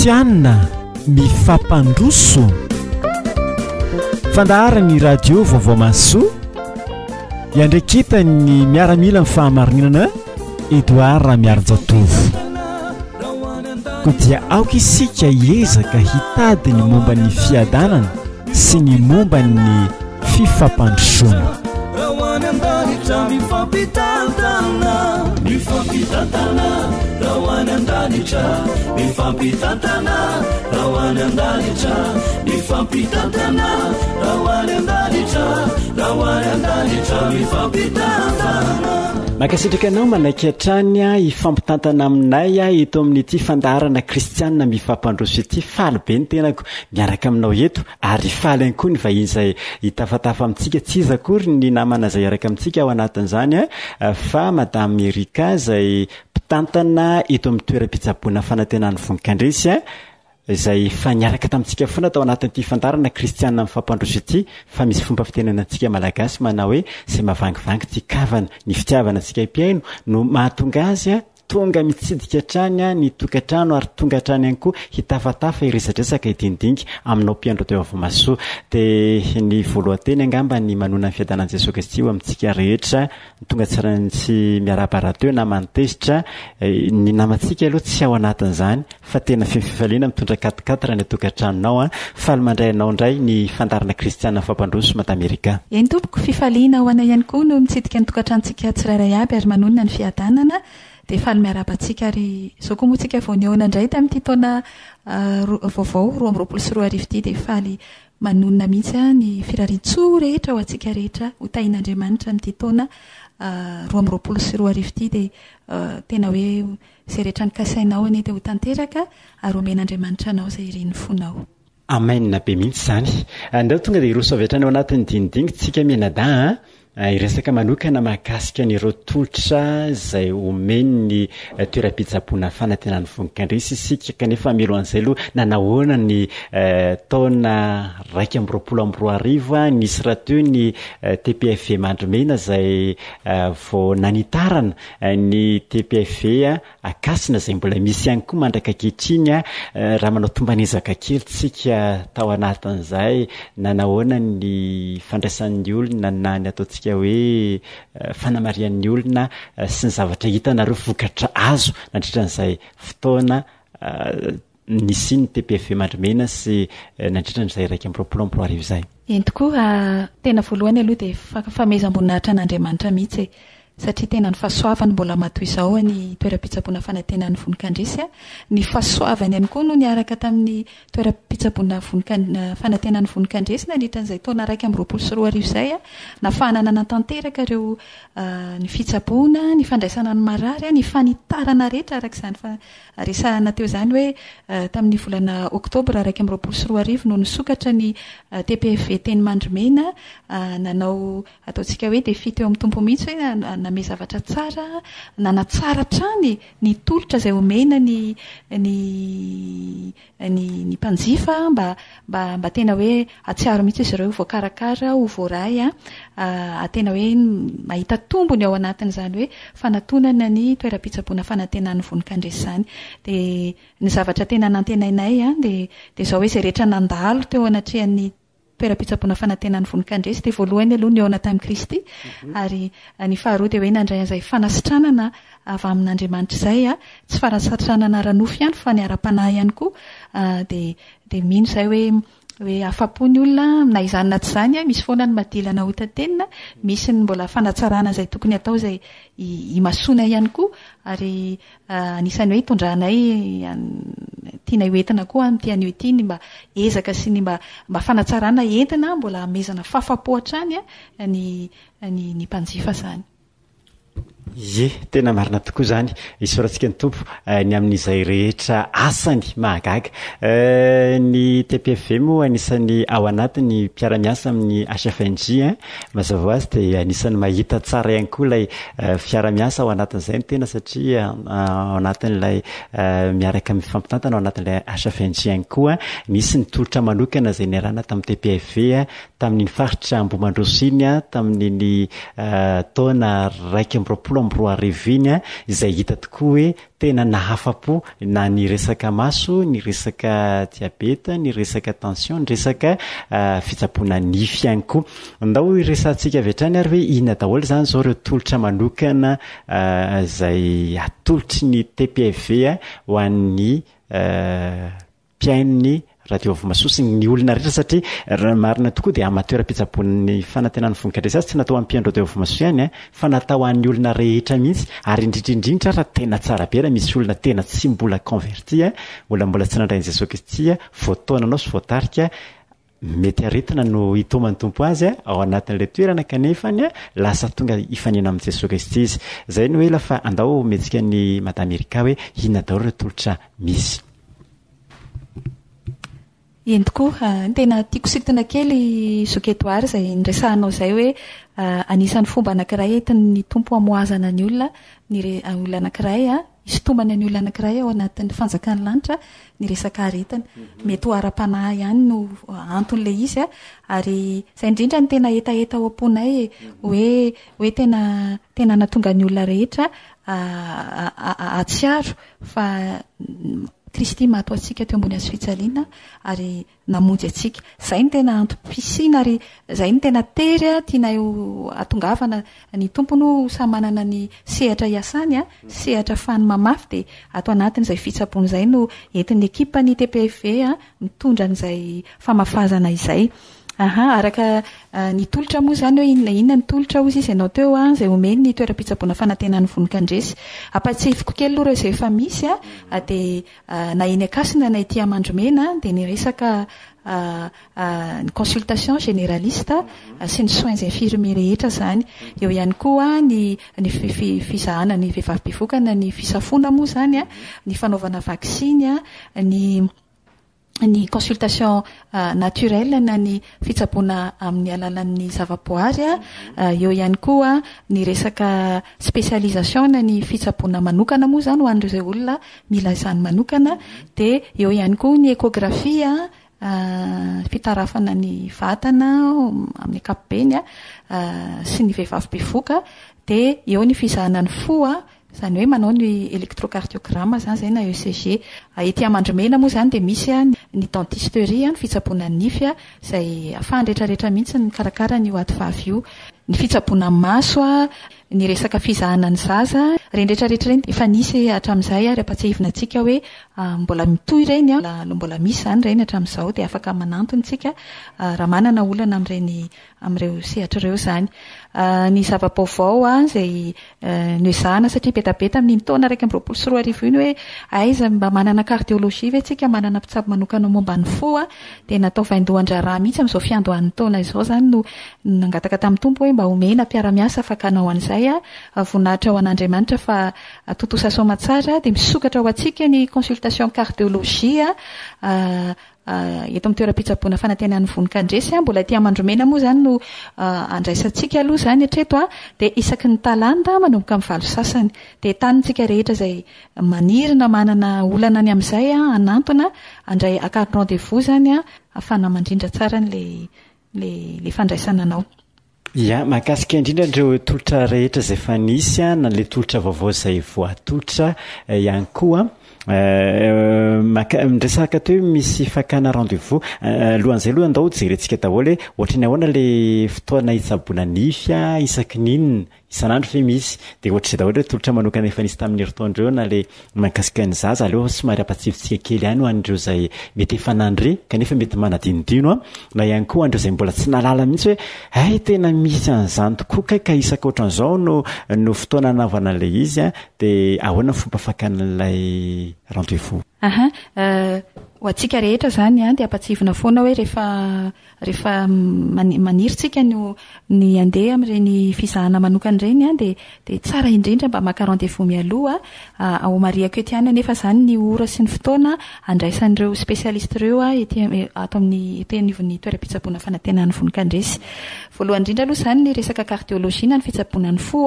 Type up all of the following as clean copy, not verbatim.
Kristiana mifampandroso. Fandaharan'ny radio Vaovao Mahasoa iandraiketan'ny miaramila ny fahamarinana Edouard Ramiarinjatovo. Koa dia aoka isika hiezaka hitady ny momba ny fiadanana sy ny momba ny fifampandrosoana. Mankasitraka anao manaiky hatrany hifampitantana aminay eto amin'ity fandaharana kristianina mifampandroso ity. Faly be ny tenako miaraka aminao eto ary faly ihany koa ny vahiny izay hitafatafa amintsika. Tsy iza akory ny namana izay hiaraka amintsika ao anatin'izany fa Madame Erika izay mpitantana eto amin'ny toeram-pitsaboana Fanantenan'ny Vonin-kandresy izay efa niaraka tamintsika foana tao anatin'ity fandaharana kristiana mifampandroso ity fa misy fomba fitenenana antsika malagasy manao hoe izay mavangivangy tia kavana. Ny fitiavana antsika mpihaino no mahatonga azy Tonga mitsidika hatrany ny tokantrano ary tonga hatrany ihany koa hitafatafa, hiresadresaka, hidinidinika aminao mpiandro teo Avomasoa. Dia ny voalohan-teny angamba ny manona ny fiadanan'i Jesoa Kristy ho amintsika rehetra. Ny tonga tsara tsy miarahaba rahateo naman'i Tezitra. Ny namantsika aloha tsy ao anatin'izany fa tena feno fifaliana mitondra quatre quatre any an-tokantranonao. Faly mandray anao indray ny fandaharana kristiana mifampandroso Madame Erika. Eny tompoko, fifaliana ho anay ihany koa no mitsidika ny tokantranontsika tsirairay aby ary manonona ny fiadanana dia faly miarahaba antsika ary izao koa moa tsika vao nihaona indray tamin'ity taona vaovao 2022 ity dia faly manonona mihitsy ny firarian-tsoa rehetra ho antsika rehetra ho tahian'Andriamanitra amin'ity taona 2022 ity dia tena hoe izay rehetra nokasainao anie dia ho tanteraka ary homen'Andriamanitra anao izay irin'ny fonao. Amen be mihitsy izany. Andao tonga dia hiroso avy hatrany ao anatin'ny dinidinika tsika mianadahy a. Hiresaka manokana mahakasika an'ireo tolotra izay omen'ny toeram-pitsaboana fanantenan'ny vonin-kandresy isika kanefa mialohan'izay aloha nanahoana ny taona 2021 nisy rahateo ny TPFV Mandrimena izay vao nanitarana ny TPFV Ankasina izay mbola misy ihany koa mandraka ankehitriny raha manao tomban'ezaka kely tsika tao anatin'izay nanahoana ny fandraisan'ny olona na ny ataontsika hoe fanamarihan'ny olona sy ny zavatra hitanareo vokatra azo nandritra an'izay fotoana nisian'ny TPFV Mandrimena sy nandritra an'izay 2021 izay. Eny tokoa, tena voalohany aloha dia fanomezam-boninahitra an'Andriamanitra mihitsy e! satria tena ny fahasoavany mbola matoy izao ny toeram-pitsaboana fanantenan'ny vonin-kandresy, ny fahasoavany ihany koa no niaraka tamin'ny toeram-pitsaboana fanantenan'ny vonin-kandresy nandritra an'izay taona 2021 izay, nahafahana nanatanteraka ireo ny fitsaboana, ny fandraisana ny marary, ny fanitarana rehetra araka izany Resahana teo izany hoe tamin'ny volana oktobra 2021 no nisokatra ny TPFV teny Mandrimena, nanao ataontsika hoe défi teo amin'ny Tompo mihitsy hoe nanome zavatra tsara, nanatsara hatrany ny tolotra izay omena ny ny ny ny mpanjifa mba mba mba tena hoe hahatsiaro mihitsy izy ireo ho voakarakara, ho voaray, tena hoe mahita tombony ao anatin'izany hoe fanatonana ny toeram-pitsaboana fanantenan'ny vonon-kandresy izany. Dia ny zavatra tena nantenainay dia dia izao hoe izay rehetra nandalo teo anatrehan'ny toeram-pitsaboana fanantenan'ny vonon-kandresy dia voalohany aloha nihaona tamin'i Kristy ary ny faharoa dia hoe nandray an'izay fanasitranana avy amin'Andriamanitra izay, tsy fanasitranana ara-nofo ihany fa ny ara-panahy ihany koa dia dia mino izahay hoe hoe afa-po ny olona na izany na tsy izany, misy foana ny madilana ho tantenina, misy ny mbola fanatsarana izay tokony hatao izay imasoana ihany koa ary anisan'ny hoe itondranay tianay ho entina koa amin'ity anio ity ny mba ezaka sy ny mba mba fanatsarana entina mbola hamehezana fahafapo hatrany ny ny ny mpanjifa izany. Ie, tena marina tokoa izany. Isaorantsika ny Tompo ny amin'izay rehetra asany mahagaga. Ny TPFV moa anisan'ny ao anatin'ny mpiara-miasa amin'ny HFNJ. Mazava ho azy dia anisan'ny mahita tsara ihany koa ilay fiara-miasa ao anatin'izay ny tena satria ao anatin'ilay miaraka mifampitantana ao anatin'ilay HFNJ ihany koa. Nisy ny tolotra manokana izay niarahana tamin'ny TPFV tamin'iny faritra Ambohimandroso iny tamin'iny taona 2021. 2020 iny izay hita tokoa hoe tena nahafa-po na ny resaka maso, ny resaka diabeta, ny resaka tension, ny resaka fitsaboana nify ihany koa. Ndao hiresahantsika avy hatrany ary hoe inona daholo izany izao ireo tolotra manokana izay atolotry ny TPFV ho an'ny mpihaino ny Radio Vomasoa sy ny olona rehetra satria raha ny marina tokoa dia amateur mpitsaboan'ny fanantenan'ny vonin-kadresy azy tsy natao ho an'ny mpihaino Radio Vomasoa ihany fa natao ho an'ny olona rehetra mihitsy ary indrindra indrindra raha tena tsara be raha misy olona tena tsy mbola converti, olona mbola tsy nandray an'i Jesoa Kristy voataonanao sy voatarika Mety aretina no hitoman'ny Tompo azy ao anatin'ilay toerana kanefany lasa tonga hifanena amin'i Jesoa Kristy izy. Izay no ela fa andao omentsika ny Madame Erika hoe inona daholo ireo tolotra misy. Eny tokoa, ny tena tiako sintonina kely Zoky Edouard izay niresahanao izay hoe anisan'ny fomba anankiray entin'ny Tompo hamohazana ny olona ny olona anankiray Hisintomana ny olona anankiray ao anatin'ny fanjakan'ny lanitra ny resaka aretina. Mety ho ara-panahy ihany no anton'ilay izy ary izay indrindra no tena hetaheta ao am-ponay e, hoe hoe tena tena nahatonga ny olona rehetra hahatsiaro fa Kristy maty ho antsika teo ambony hazofijaliana ary namonjy antsika. Izay no tena antom-pisiana ary izay no tena tery tianay ho hatongavana. Ny Tompo no samy manana ny sehatra iasany, sehatra afahany mamafy dia ato anatin'izay fitsaboana izay no entin'ny ekipan'ny TPFV mitondra an'izay famafazana izay. Aha, araka ny tolotra moa izany hoe inona inona ny tolotra hozy izy ianao teo izay omeny ny toeram-pitsaboana fanantenan'ny vonon-kandresy. Ampahatsiahiviko kely aloha ireo izay efa misy dia Na eny Ankasina na ety Amandromena dia ny resaka ny consultation généraliste sy ny soins infirmiers rehetra izany. Eo ihany koa ny ny fizahana ny vehivavy bevoka na ny fisafoana moa izany, ny fanaovana vaksiny, ny ny consultation naturelle na ny fitsaboana amin'ny alalan'ny zavaboary, eo ihany koa ny resaka spécialisation na ny fitsaboana manokana moa izany ho an'ireo izay olona mila izany manokana, dia eo ihany koa ny échographie, fitarafana ny vatana amin'ny ankapobeny sy ny vehivavy bevoka, dia eo ny fizahana ny fo, izany hoe manao ny électrocardiogramme izany izay na ECG. Ety Amandromena moa izany dia misy ny dentisterie, ny fitsaboana ny nify, izay ahafahan'ny rehetrarehetra mihitsy mikarakara an'io ativavy io. Ny fitsaboana ny maso, ny resaka fizahana ny zaza, ireny rehetrarehetra ireny efa nisy hatramin'izay ary ampahatsiahivina antsika hoe mbola mitohy ireny, mbola misy izany ireny hatramin'izao dia afaka manantona isika raha manana olana amin'ireny amin'ireo sehatra ireo izany. Ny zava-baovao izay noezahana satria be dia be tamin'iny taona 2021 iny hoe aiza mba manana cardiologie ve tsika, manana mpitsabo manokana momba ny fo dia natao vaindohan-draharaha mihitsy amin'izao fiandohan'ny taona izao izany no nangataka tamin'ny Tompo hoe mba omena mpiara-miasa afaka hanao an'izay. Voninahitra ho an'Andriamanitra fa tontosa soamatsara dia misokatra ho antsika ny consultation cardiologie Eto amin'ny toeram-pitsaboana fanantenan'ny vonon-kandresy, mbola ety Amandromena moa izany no andraisantsika aloha izany hatreto, dia isaky ny talata manomboka amin'ny valo sasany. Dia entanintsika rehetra izay maniry na manana olana ny amin'izay hanantona, handray haka rendez-vous izany ahafahana mandrindra tsara an'ilay ilay fandraisana anao. Ya, mahakasika indrindra an'ireo tolotra rehetra izay efa nisy na ilay tolotra vaovao izay voatolotra ihany koa. Maka- miresaka teo hoe misy fakana rendez-vous. Alohan'izay aloha andao jerentsika daholo hoe ohatran'ny ahoana ilay fotoana hitsaboana nify isaky ny inona. Isan'andro ve misy? Dia ohatr'izay daholo ireo tolotra manokana efa nisy tamin'ny herintaona ireo na ilay mahakasika ny zaza, aleo somary ampatsifintsika kely ihany ho an'ireo izay mety efa nandre kanefa mety manadinodino an, na ihany koa ho an'ireo izay mbola tsy nahalala mihitsy hoe hay tena misy an'izany tokoa kay ka isaka ohatran'izao no no fotoana anaovana an'ilay izy an, dia ahoana ny fomba fakana an'ilay rendez-vous? Aha, ho antsika rehetra izany an, dia ampatsihivina foana hoe rehefa Rehefa maniry tsika ny ho ny handeha amin'ireny fizahana manokana ireny dia dia tsara indrindra mba maka rendez-vous mialoha. Homarihako eto ihany anefa izany ny ora sy ny fotoana handraisan'ireo spécialistes ireo ety ato amin'ny ety anivon'ny toeram-pitsaboana fanantenan'ny vonon-kandresy. Voalohany indrindra aloha izany ny resaka cardiologie na ny fitsaboana ny fo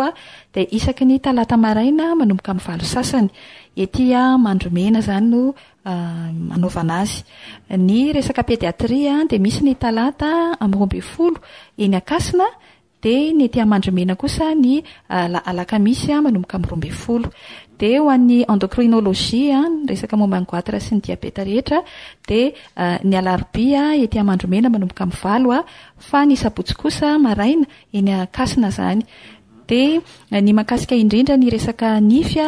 dia isaky ny talata maraina manomboka amin'ny valo sasany. Ety Mandromena izany no anaovana azy. Ny resaka pédiatrie dia misy ny talata amin'ny 12 eny Ankasina. Dia ny ety Amandrimena kosa ny alakamisy manomboka amin'ny 12. Dia ho an'ny endocrinologie, ny resaka momba ny goitre sy ny diabeta rehetra, dia ny alarobia ety Amandrimena manomboka amin'ny 8 fa ny sabotsy kosa maraina eny Ankasina izany. Dia ny mahakasika indrindra ny resaka nify,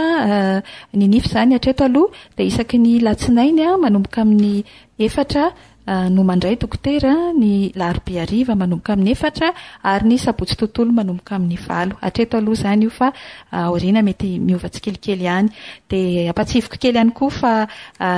ny nify izany hatreto aloha dia isaky ny latsinainy manomboka amin'ny 4 no mandray dokotera, ny larobia hariva manomboka amin'ny 4 ary ny sabotsy tontolo manomboka amin'ny 8. Hatreto aloha izany io fa aoriana mety miova tsikelikely ihany. Dia ampahatsihiviko kely ihany koa fa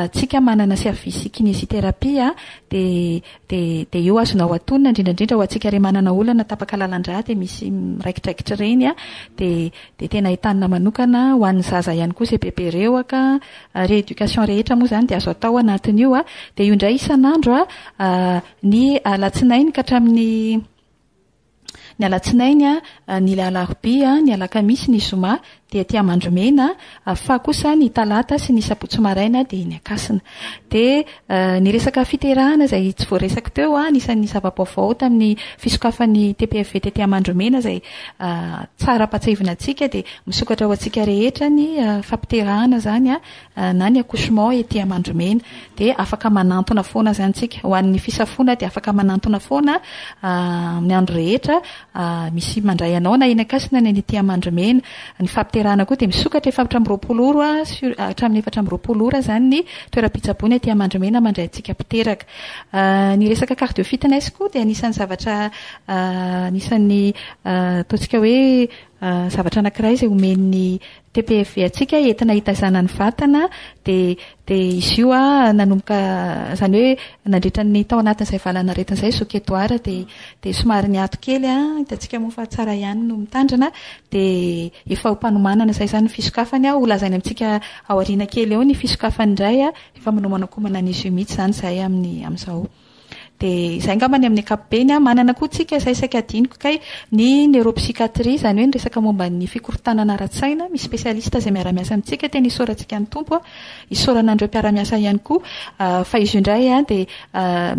tsika manana service kinésithérapie dia Dia dia io azonao atonina indrindra indrindra ho antsika re manana olana tapaka lalan-drà dia misy miraikidraikitra ireny a, dia dia tena entanina manokana ho an'ny zaza ihany koa izay bebe rehoka, rééducation rehetra moa izany dia azo atao anatin'io a, dia io indray isan'andro a, ny alatsinainy ka hatramin'ny Ny alatsinainy, ny alarobia, ny alakamisy, ny zoma dia aty Amandromena, fa kosa ny talata sy ny sabotsy maraina dia eny Ankasina. Dia ny resaka fiterahana izay tsy voaresako teo, anisan'ny zava-baovao tamin'ny fisokafan'ny TPFV tety Amandromena izay tsara ampahatsiahivina antsika dia misokatra ho antsika rehetra ny fampiterahana izany na ny accouchement ety Amandromena dia afaka manantona foana izany tsika. Ho an'ny fisafoana dia afaka manantona foana amin'ny andro rehetra misy mandray anao na eny Ankasina na eny ety Amandromena. Ny fampiterahana koa dia misokatra 24 ora sur hatramin'ny 24 ora izany ny toeram-pitsaboana ety Amandromena mandray antsika mpiteraka. Ny resaka cardio fitness koa dia anisan'ny zavatra anisan'ny ataontsika hoe zavatra anankiray izay omen'ny TPFV antsika entina hitaizana ny vatana dia dia izy io a nanomboka izany hoe nandritra ny tao anatin'izay valanaretina izay zoky Edouard dia dia somary niato kely a, hitantsika moa fa tsara ihany no mitandrina dia efa ho mpanomanana izay izany ny fisokafany a, ho lazainy amintsika aoriana kely eo ny fisokafany indray a, efa manomankomana an'izy io mihitsy izany izahay amin'ny amin'izao. Dia izay angamba ny amin'ny ankapobeny an. Manana koa tsika, izay saika adinoko kay, ny neuropsychiatrie, izany hoe ny resaka momba ny fikorontanana ara-tsaina. Misy spécialiste izay miara-miasa amintsika, tena isaorantsika ny Tompo an. Isaorana an'ireo mpiara-miasa ihany koa. Fa izy io indray an, dia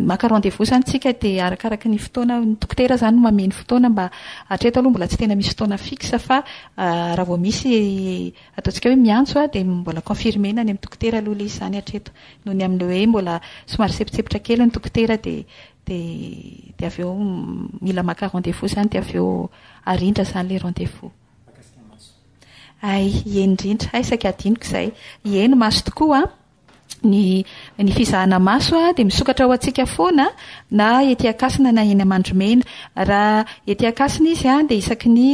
maka rendez-vous izany tsika dia arakaraky ny fotoana, ny dokotera izany no mamehy ny fotoana mba, hatreto aloha mbola tsy tena misy fotoana fixe fa raha vao misy ataontsika hoe miantso dia mbola confirmer-na any amin'ny dokotera aloha ilay izy izany hatreto. Noho ny amin'ilay hoe mbola somary sempotsepitra kely ny dokotera dia dia dia avy eo mila maka rendez-vous izany dia avy eo arindra izany ilay rendez-vous. Mahakasika ny maso. Hay, eny indrindra. Hay saika adinoko izay. Ie, ny maso tokoa an. Ny ny fizahana maso dia misokatra ho antsika foana na ety Ankasina na eny Amandromena. Raha ety Ankasina izy an dia isaky ny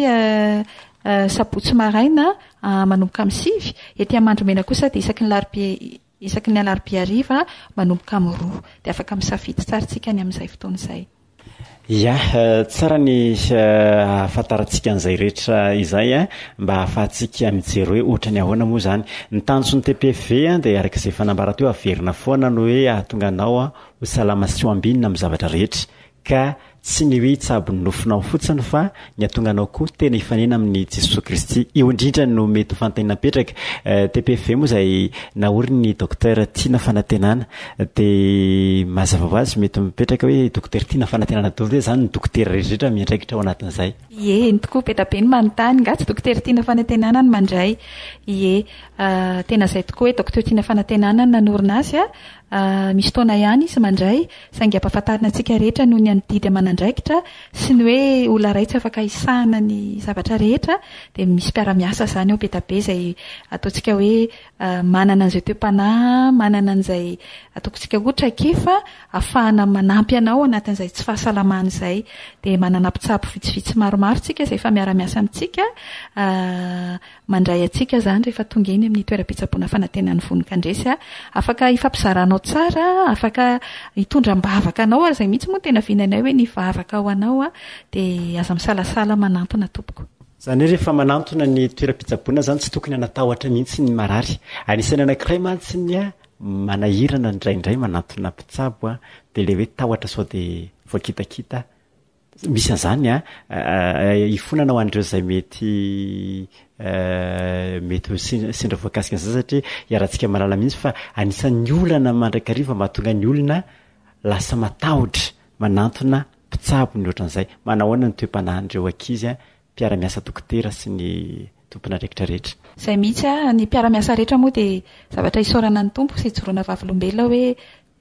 sabotsy maraina manomboka amin'ny 9, ety Amandromena kosa dia isaky ny larobia isaky ny alarobia hariva manomboka amin'ny 2. Dia afaka misafidy tsara tsika ny amin'izay fotoana izay. Ya, tsara ny ahafantarantsika an'izay rehetra izay mba ahafahantsika mijery hoe ohatran'ny ahoana moa izany. Ny tanjon'ny TPFV dia araka izay efa nambara teo averina foana ny hoe hahatonga anao ho salama sy ho ambinina amin'ny zavatra rehetra. Ka tsy ny hoe hitsabo ny nofonao fotsiny fa ny hahatonga anao koa tena hifanena amin'i Jesoa Kristy. Io indrindra no mety ho fanontaniana mipetraka. TPFV moa izay naorin'ny Docteur Tiana Fanantenana dia mazava ho azy mety mipetraka hoe Docteur Tiana Fanantenana daholo ve izany ny dokotera rehetra miandraikitra ao anatin'izay? Ie, eny tokoa, be dia be ny manontany, nga tsy Dokotera Tiana Fanantenana no mandray? Ie, tena izay tokoa hoe Docteur Tiana Fanantenana no nanorina azy, misy taona ihany izy mandray, Saingy ampahafantarina antsika rehetra noho ny andidy aman'andraikitra sy ny hoe olona iray tsy afaka hisahana ny zavatra rehetra dia misy mpiara-miasa izany ao be dia be izay ataontsika hoe manana an'izay toe-panahy, manana an'izay ataontsika hoe traikefa ahafahana manampy anao anatin'izay tsy fahasalamana izay. Dia manana mpitsabo vitsivitsy maromaro isika izay efa miara-miasa amintsika. Mandray antsika izany rehefa tonga eny amin'ny toeram-pitsaboana fanantenan'ny vonon-kandresy. Afaka hifampizaranao tsara, afaka hitondra am-bavaka anao ary izay mihitsy moa no tena vinanay hoe ny hivavaka ho anao dia aza misalasala manantona tompoko. Izany hoe rehefa manantona ny toeram-pitsaboana izany tsy tokony hanatahotra mihitsy ny marary. Anisan'ny anankiray mantsy ny manahirana indraindray manantona mpitsabo dia ilay hoe tahotra sao dia voakitakita. Misy an'izany an, hifonana ho an'ireo izay mety mety ho sendra voakasika an'izay satria iarahantsika mahalala mihitsy fa anisan'ny olana mandrakariva mahatonga ny olona lasa matahotra manantona. mpitsabo ny ohatran'izay. Manahoana ny toe-panahin'ireo ankizy mpiara-miasa dokotera sy ny tompon'andraikitra rehetra? Izay mihitsy a, ny mpiara-miasa rehetra moa dia zavatra isaorana ny Tompo sy ijoroana vavolombelona hoe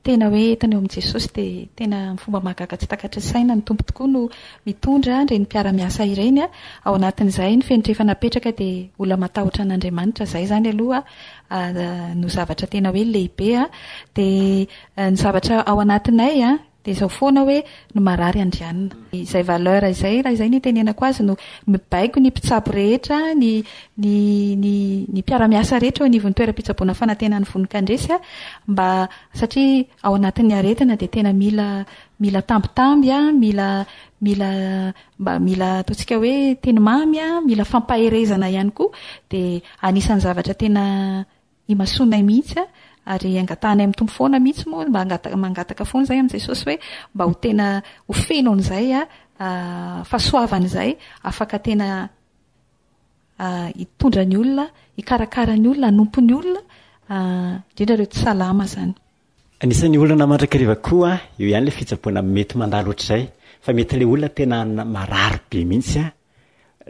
tena hoe entana eo amin'i Jesosy dia tena amin'ny fomba mahagaga tsy takatry ny saina ny Tompo tokoa no mitondra ireny mpiara-miasa ireny a. Ao anatin'izay ny fenitra efa napetraka dia olona matahotra an'Andriamanitra izay izany aloha no zavatra tena hoe lehibe a. Dia ny zavatra ao anatinay a dia izao foana hoe ny marary andrianina. Izay valeur izay raha izay no itenenako azy no mibaiko ny mpitsabo rehetra, ny ny ny ny mpiara-miasa rehetra eo anivon'ny toeram-pitsaboana fanantenan'ny vonon-kandresy a, mba satria ao anatin'ny aretina dia tena mila mila tambitamby a, mila mila mba mila ataontsika hoe teny mamy a, mila fampaherezana ihany koa dia anisan'ny zavatra tena imasoanay mihitsy a, ary angatahanay amin'ny Tompo foana mihitsy moa, mba angata- mangataka foana izahay amin'i Jesosy hoe mba ho tena ho feno an'izay a, fahasoavana izay afaka tena hitondra ny olona, hikarakara ny olona, hanompo ny olona, indrindra ireo tsy salama izany. Anisan'ny olana mandrakariva koa eo ihany ilay fitsaboana mety mandalo ohatr'izay fa mety ilay olona tena marary be mihitsy an,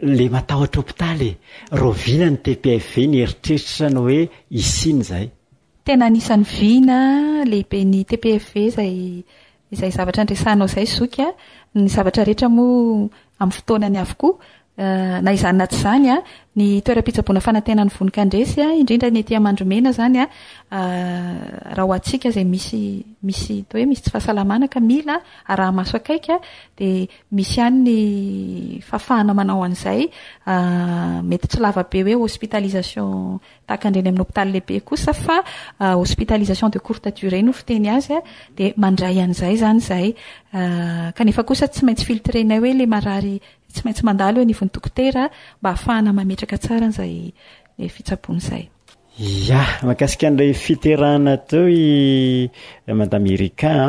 le matahotra hopitaly e! Rahoviana ny TPFV nieritreritra ny hoe hisiana izay? Tena anisan'ny vina lehiben'ny TPFV izay izay zavatra andresahanao izay zoky a! Ny zavatra rehetra moa amin'ny fotoanany avokoa. Na izany na tsy izany a, ny toeram-pitsaboana fanantenan'ny vonon-kandresy a, indrindra ny ety Amandromena izany a, raha ho antsika izay misy misy atao hoe misy tsy fahasalamana ka mila araha-maso akaiky dia Misy ihany ny fahafahana manao an'izay, mety tsy lava be hoe hospitalisation tahaka an'ireny amin'ny hopitaly lehibe kosa fa hospitalisation de courte durée no fiteny azy dia mandray an'izay izany izahay. Kanefa kosa tsy maintsy filtrer-nay hoe ilay marary tsy maintsy mandalo eo anivon'ny dokotera mba hahafahana mametraka tsara an'izay fitsaboana izay. Ya, mahakasika an'ilay fiterahana teo i Madame Erika a,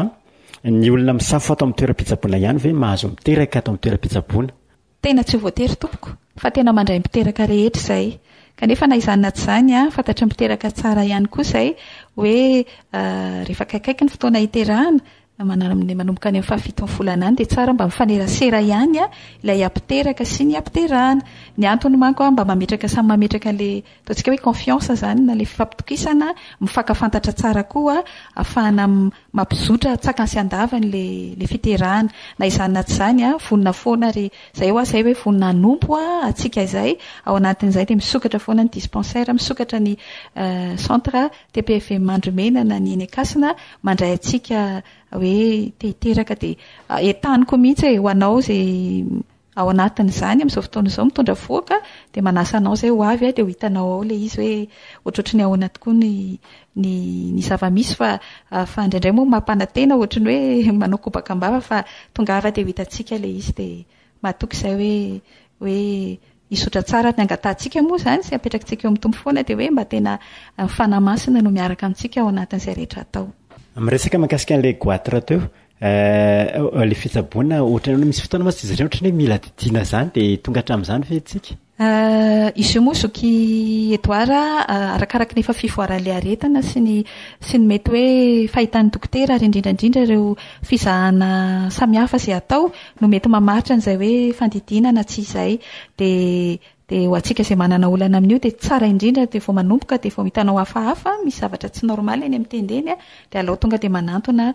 ny olona misafo ato amin'ny toeram-pitsaboana ihany ve mahazo miteraka ato amin'ny toeram-pitsaboana? Tena tsy voatery tompoko, fa tena mandray mpiteraka rehetra izay. Kanefa na izany na tsy izany an, fantatry ny mpiteraka tsara ihany koa izay hoe rehefa akaikikaiky ny fotoana hiterahana, manomboka any amin'ny fahafiton'ny volana any dia tsara mba mifanerasera ihany ilay hampiteraka sy ny hampiterahana. Ny antony manko mba mametraka samy mametraka ilay ataontsika hoe confiance izany na ilay fifampitokisana, mifankafantatra tsara koa ahafahana mampizotra antsakany sy andavany ilay ilay fiterahana. Na izany na tsy izany vonona foana ary izay hoa izay hoe vonona hanompo antsika izay, ao anatin'izay dia misokatra foana ny dispensaire, misokatra ny centre TPFM Mandrimena na ny eny Ankasina mandray antsika hoe te hiteraka dia entaniko mihitsy e, ho anao izay ao anatin'izany amin'izao fotoana izao mitondra vohoka dia manasa anao izay ho avy dia ho hitanao ao ilay izy hoe ohatrohatry ny ahoana tokoa ny ny ny zava-misy fa fa indraindray moa mampanantena ohatry ny hoe manao kobaka am-bava fa tongava dia ho hitantsika ilay izy dia Matoky izay hoe hoe hizotra tsara ary ny angatahantsika moa izany sy apetrakitsika eo amin'ny Tompo foana dia hoe mba tena ny Fanahy Masina no miaraka amintsika ao anatin'izay rehetra atao. Miresaka mahakasika an'ilay goitre teo, ilay fitsaboana ohatran'ny hoe misy fotoana mantsy izy ireny ohatran'ny hoe mila didiana izany dia tonga hatramin'izany ve isika? Izy io moa zoky Edouard arakaraky ny efa fivoaran'ilay aretina sy ny sy ny mety hoe fahitan'ny dokotera ary indrindra indrindra ireo fizahana samihafa izay atao no mety mamaritra an'izay hoe fandidiana na tsy izay dia dia ho antsika izay manana olana amin'io dia tsara indrindra dia vao manomboka dia vao hitanao hafahafa misy zavatra tsy normal eny amin'ny tenda eny dia alao tonga dia manantona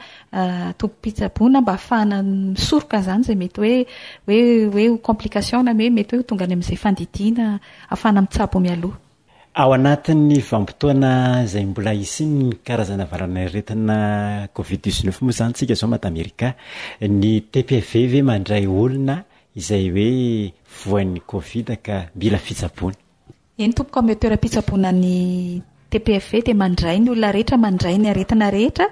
tobim-pitsaboana mba hahafahana misoroka an'izany izay mety hoe hoe hoe ho complication na hoe mety hoe ho tonga any amin'izay fandidiana hahafahana mitsabo mialoha. Ao anatin'ny vanim-potoana izay mbola hisian'ny karazana valanaretina covid 19 moa izany tsika izao Madame Erika, ny TPV ve mandray olona izay hoe voan'ny covid ka mila fitsaboana? Eny tompoko, amin'ny toeram-pitsaboana ny TPFV dia mandray ny olona rehetra, mandray ny aretina rehetra.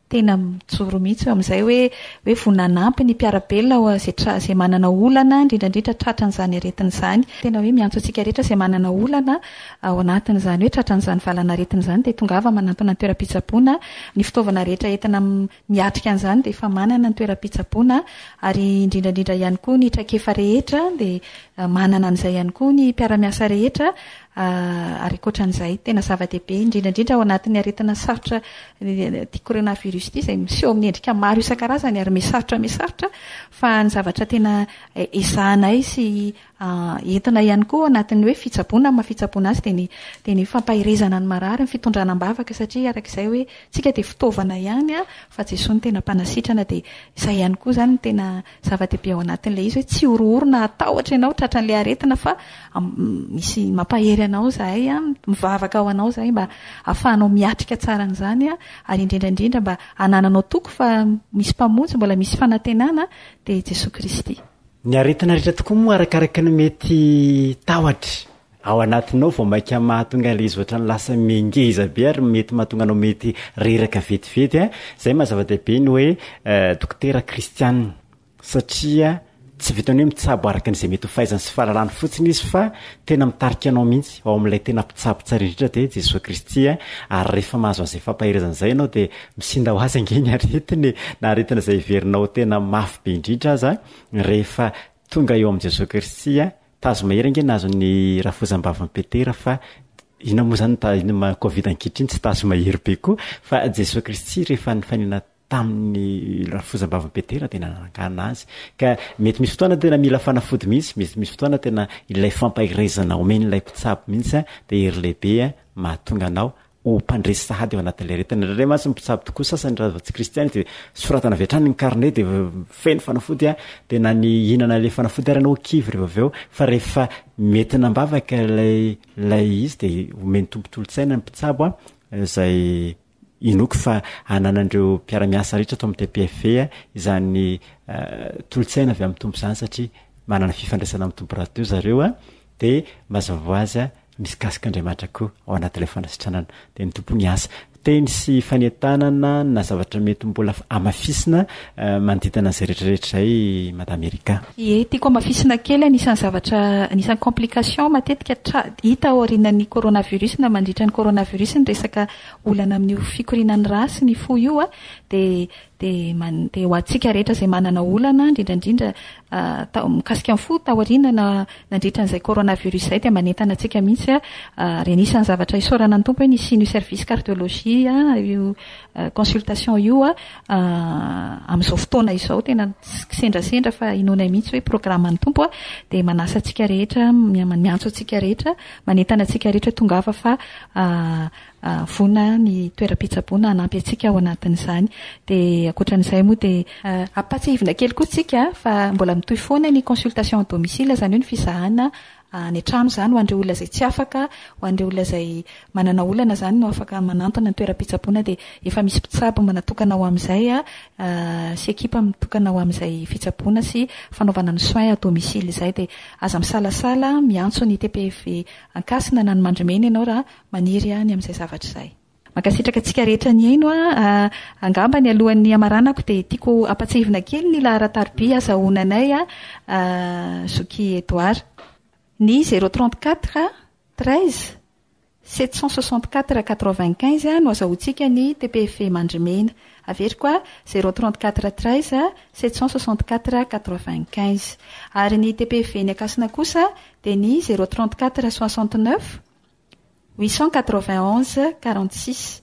Tena mijoro mihitsy eo amin'izay hoe hoe vonona hanampy ny mpiara-belona ho izay tra- izay manana olana, indrindra indrindra tratran'izany aretina izany. Tena hoe miantso antsika rehetra izay manana olana ao anatin'izany hoe tratran'izany valanaretina izany dia tongava manantona ny toeram-pitsaboana. Ny fitaovana rehetra entina miatrika an'izany dia efa manana ny toeram-pitsaboana ary indrindra indrindra ihany koa ny traikefa rehetra dia Manana an'izay ihany koa ny mpiara-miasa rehetra ary ankoatran'izay, tena zava-dehibe indrindra indrindra ao anatin'ny aretina sarotra ity coronavirus. coronavirus ity izay miseho amin'ny endrika maro isan-karazany ary mihasarotra mihasarotra fa ny zavatra tena ezahanay sy entina ihany koa ao anatin'ny hoe fitsaboana, amin'ny maha fitsaboana azy dia ny dia ny fampaherezana ny marary, ny fitondrana am-bavaka satria araka izay hoe tsika dia fitaovana ihany fa Jesoa no tena mpanasitrana dia izay ihany koa izany no tena zava-dehibe ao anatin'ilay izy hoe tsy horohoro na hatahotra ianao tratran'ilay aretina fa misy mampahery anao izahay, mivavaka ho anao izahay mba hahafahanao miatrika tsara an'izany ary indrindra indrindra mba hanananao toky fa misy Mpamonjy, mbola misy fanantenana dia Jesoa Kristy. Ny aretina rehetra tokoa moa arakaraka ny mety tahotra ao anatinao vao mainka mahatonga ilay izy ohatran'ny lasa mihengeza be ary mety mahatonga anao mety reraka vetivety a. Izay maha zava-dehibe ny hoe dokotera kristianina satria tsy vitan'ny hoe mitsabo araka ny izay mety ho fahaizany sy fahalalany fotsiny izy fa tena mitarika anao mihitsy ao amin'ilay tena mpitsabo tsara indrindra dia Jesoa Kristy a. Ary rehefa mahazo an'izay fampaherezana izay ianao dia misinda ho azy ange ny aretina e, na aretina izay heverinao tena mafy be indrindra aza rehefa tonga eo amin'i Jesoa Kristy a. Tazo mahery ange nahazo ny rafozam-bavin'i Petera fa inona moa izany ta- inona ma- covid ankehitriny tsy tazo mahery be koa fa Jesoa Kristy rehefa nifanena tamin'ny rafozam-bavin'i Petera dia nanangana azy. Ka mety misy fotoana tena mila fanafody mihitsy, mety misy fotoana tena ilay fampaherezana omen'ilay mpitsabo mihitsy dia hery lehibe mahatonga anao ho mpandresy sahady ao anatin'ilay aretina. Indraindray mantsy ny mpitsabo tokoa sasany raha vao tsy kristiana dia soratana avy hatrany ny carnet dia feno fanafody a, dia na ny hihinana ilay fanafody ary ianao kivy rehefa avy eo fa rehefa mety am-bavaka ilay ilay izy dia omen'ny Tompo tolo-tsaina ny mpitsabo a, izay inoako fa ananan'ireo mpiara-miasa rehetra ato amin'ny TPFV izany tolo-tsaina avy amin'ny Tompo izany satria manana fifandraisana amin'ny Tompo rahateo zareo a, dia mazava ho azy a, misy kasik'Andriamanitra koa ao anatin'ilay fanasitranana. Dia ny Tompo miasa. Teny sy fanentanana na zavatra mety mbola hamafisina manodidina an'izay rehetra rehetra izay Madame Ericka. Ie, tiako hamafisina kely anisan'ny zavatra, anisan'ny complication matetika tra, hita aorianan'ny coronavirus na mandritra ny coronavirus ny resaka olana amin'io fikorianan'ny rà sy ny fo io a, dia dia man, dia ho antsika rehetra izay manana olana indrindra indrindra tao, mikasika ny fo taoriana na nandritra an'izay coronavirus izay dia manentana antsika mihitsy ary anisan'ny zavatra isaorana ny Tompo hoe nisian'io service cardiologie io consultation io amin'izao fotoana izao tena tsy kisendrasendra fa inoanay mihitsy hoe programan'ny Tompo dia manasa antsika rehetra miantso antsika rehetra manentana antsika rehetra tongava fa Vonona ny toeram-pitsaboana hanampy antsika ao anatin'izany. Dia ankoatran'izay moa dia ampahatsiahivina kely koa tsika fa mbola mitohy foana ny consultation à domicile, izany hoe ny fizahana any an-trano izany ho an'ireo olona izay tsy afaka, ho an'ireo olona izay manana olana izany no afaka manantona ny toeram-pitsaboana dia efa misy mpitsabo manatokana ho amin'izay sy ekipa mitokana ho amin'izay fitsaboana sy fanaovana ny soins à domicile izay dia aza misalasala miantso ny TPFV Ankasina na ny Mandrimena ianao raha Maniry ahy ny amin'izay zavatra izay. Mankasitraka antsika rehetra nihaino a. Angamba ny alohan'ny hamaranako dia tiako hampatsiahivina kely ny laharan-tariby azahoana anay Zoky Edouard. Ny zéro 34 13 764 95 no azahoantsika ny TPFV Mandrimena. Averiko a, zéro 34 13 764 95. Ary ny TPFV ny Ankasina kosa dia ny zéro 34 69 891 46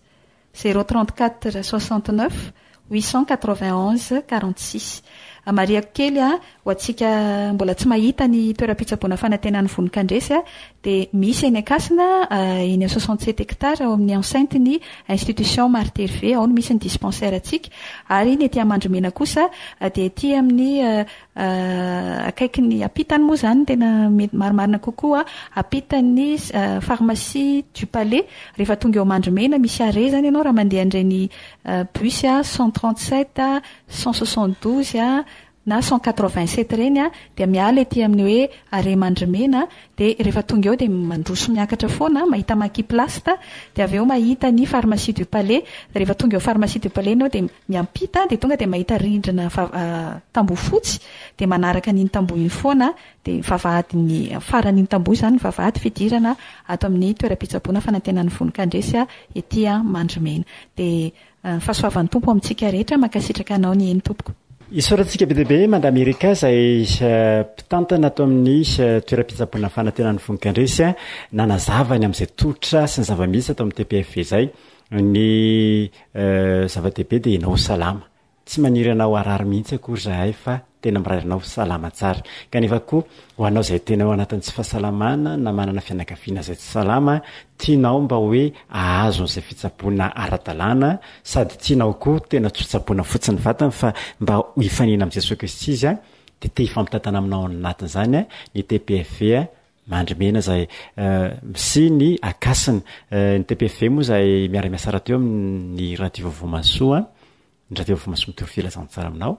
034 69 891 46 Marihako kely a, ho antsika mbola tsy mahita ny toeram-pitsaboana fanantenan'ny Vonon-kandresy a, dia misy eny Ankasina, eny 67 hectares ao amin'ny enceinte ny institution Marthe Hervé, ao no misy ny dispensaire antsika, ary ny ety Amandrimena kosa dia ety amin'ny Akaikin'ny ampitany moa izany no tena mety marimarina kokoa, ampitan'ny pharmacie du palais, rehefa tonga eo Mandrimena misy arrêt izany ianao raha mandeha an'ireny bus 137, 172 na 187 ireny dia miala ety amin'ny hoe arrêt Mandrimena dia rehefa tonga eo dia mandroso miakatra foana mahita Maki Plast dia avy eo mahita ny pharmacie du palais, rehefa tonga eo pharmacie du palais ianao dia Miampita dia tonga dia mahita rindrina tamboho fotsy dia manaraka an'iny tamboho iny foana dia vavahadin'ny faran'iny tamboho izany ny vavahady fidirana ato amin'ny toeram-pitsaboana fanantenan'ny vonon-kandresy ety Mandrimena. Dia ny fahasoavan'ny Tompo amintsika rehetra. Mankasitraka anao ny eny tompoko. Isaorantsika be dia be Madame Erika izay mpitantana ato amin'ny toeram-pitsaboana fanantenan'ny vonon-kandresy nanazava ny amin'izay tolotra sy ny zava-misy ato amin'ny TPFV izay. Ny zava-dehibe dia ianao ho salama. Tsy maniry anao harary mihitsy akory izahay fa tena mirary anao ho salama tsara. Kanefa koa ho anao izay tena ao anatin'ny tsy fahasalamana na manana fianakaviana izay tsy salama, tianao mba hoe ahazo an'izay fitsaboana ara-dalàna sady tianao koa tena tsy ho tsaboina fotsiny vatany fa mba ho hifanena amin'i Jesoa Kristy izy dia te hifampitantana aminao ao anatin'izany ny TPFV Mandrimena izay sy ny Akasina. Ny TPFV moa izay miara-miasa rahateo amin'ny Radio Vaovao Mahasoa, ny Radio Vaovao Mahasoa mitory filazantsara aminao,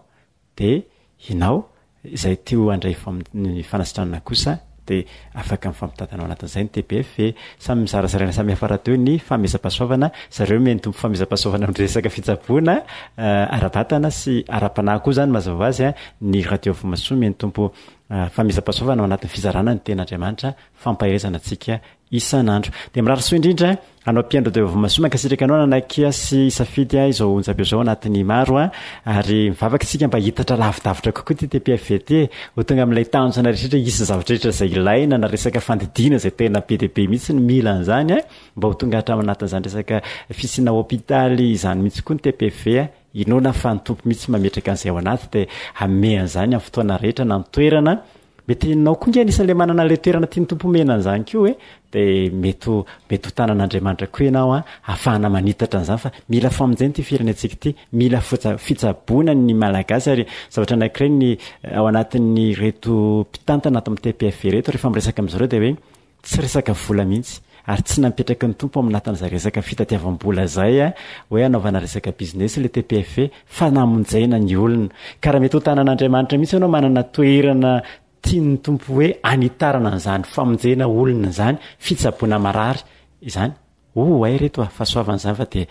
dia ianao izay te ho handray ny fanasitranana kosa dia afaka mifampitantana ao anatin'izay ny TPFV. Samy mizarazaraina samy hafa rahateo ny fanomezam-pahasoavana, zareo omeny tompo fanomezam-pahasoavana amin'ny resaka fitsaboana ara-batana sy ara-panahy koa izany mazava ho azy, ny Radio Vaovao Mahasoa omeny tompo Fanomezam-pahasoavana ao anatin'ny fizarana ny Tenin'Andriamanitra, fampaherezana antsika isan'andro. Dia mirary soa indrindra anao mpihaino Radio Vomasoa, mankasitraka anao nanaiky sy hisafidy izao onjam-peo izao anatin'ny maro ary mivavaka isika mba hitatra lavidavitra kokoa ity TPFV ity e, ho tonga amin'ilay tanjona rehetra hisy ny zavatra rehetra izay ilaina na resaka fandidiana izay tena be dia be mihitsy ny mila an'izany mba ho tonga hatramin'ny anatin'izany resaka fisiana hopitaly izany mihitsy koa ny TPFV. Inoana fa ny Tompo mihitsy mametraka an'izay ao anaty dia hanome an'izany amin'ny fotoana rehetra na ny toerana. Mety ianao koa nge anisan'ilay manana ilay toerana tian'ny Tompo homena an'izany koa e. Dia mety ho mety ho tanan'Andriamanitra koa ianao an, ahafahana manitatra an'izany fa mila famonjena ity firenentsika ity, mila fotsa- fitsaboana ny Malagasy ary zavatra anankiray ny ao anatin'ireto mpitantana ato amin'ny TPFV ireto rehefa miresaka amin'izareo dia hoe Tsy resaka vola mihitsy ary tsy napetraky ny Tompo aminatin'izay resaka fitadiavam-bola izay hoe hanaovana resaka business ilay TPFV fa namonjena ny olona. Ka raha mety ho tanan'Andriamanitra mihitsy ianao manana toerana tian'ny Tompo hoe hanitarana an'izany famonjena olona izany, fitsaboana marary izany, oh hay reto a, fahasoavana izany fa dia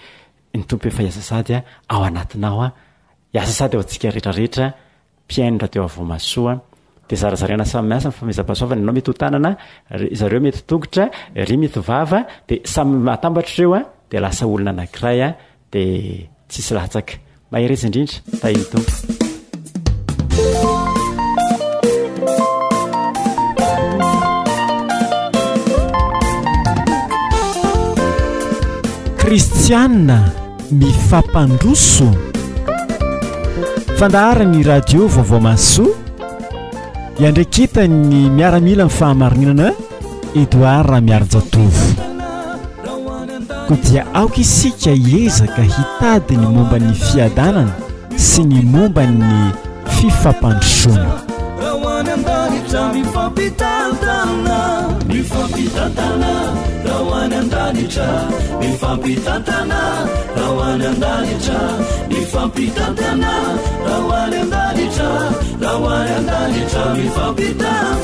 ny Tompo efa hiasa sady ao anatinao, hiasa sady ao antsika rehetra rehetra. Mpihaino radio Avomasoa dia zarazaraina samy miasa ny fanomezam-pahasoavana, ianao mety ho tanana, ry zareo mety ho tongotra, ry mety ho vava, dia samy atambatra ireo an, dia lasa olona anankiray an, dia tsisy latsaka. Mahereza indrindra, tahin'ny Tompo. Kristiana Mifampandroso. Fandaharan'ny radio Vaovao Mahasoa iandraiketan'ny miaramila ny fahamarinana Edouard Ramiarijatovo. Koa dia aoka isika hiezaka hitady ny momba ny fiadanana sy ny momba ny fifampandrosoana. Raha ho any an-danitra mifampitantana, mifampitantana, raha ho any an-danitra, mifampitantana, raha ho any an-danitra, mifampitantana, raha ho any an-danitra, raha ho any an-danitra, mifampitantana.